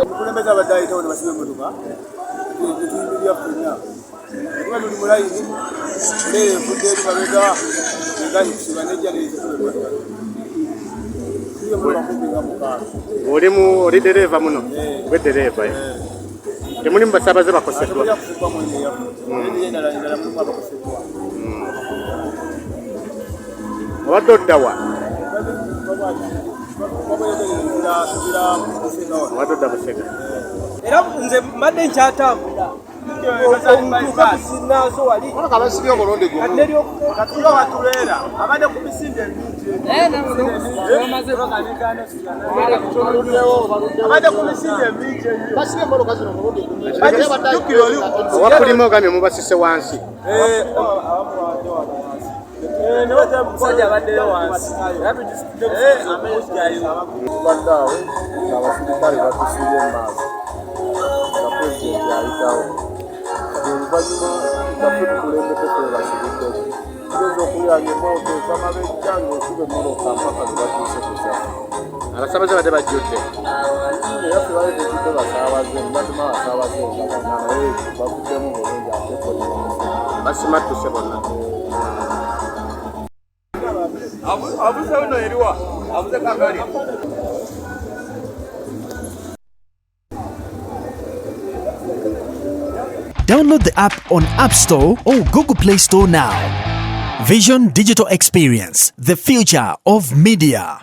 Omukulembeze abadde ayitawo ne basiba emmotoka, netuyimirira ffenna kuba tuli mu layini, leero evudde eri mabega egaanyi kusiba, nejja neyizikuba emmotoka. Tuli emmotoka kumpi nga 6. Oli mu oli dereeva muno? Gwe dereeva, eh? Temuli mu basaabaze bakoseddwa? Temuli akuseddwa mu eno eyaffe, naye endala endala mulimu abakoseddwa. Obadde oddawa? Obadde odda Busega? Era nze mbadde nkyatambula omutuuka kusinaaso wali. Basibye omulundi gumu. Batubeera abadde ku misinde emingi, abadde ku misinde emingi ennyo. Basibye emmotoka zino omulundi gumu. Jjukira oli Owakulimu ogambye mubasise wansi? Omusajja abaddeyo wansi era tugisitudde. Tubadde awo ng'abasirikale batusibye mu maaso nga pulezidenti ayitawo. Kati oluvannyuma nga ffe tukulembedde, twebasibiddeko, tugeza okulira nga emmotoka eva mabejja ng'ekuba emmotoka mpaka lwe batuuse ku zaffe. Abasaabaze badde bajjudde? Era ffe bali tujjudde basaabaze, batuma abasaabaze endala, naye bavuddemu bulungi ate Basimattuse bonna? Abuze uno eriwa abuze kagali. Download the app on App Store or Google Play Store now. Vision Digital Experience, the future of media.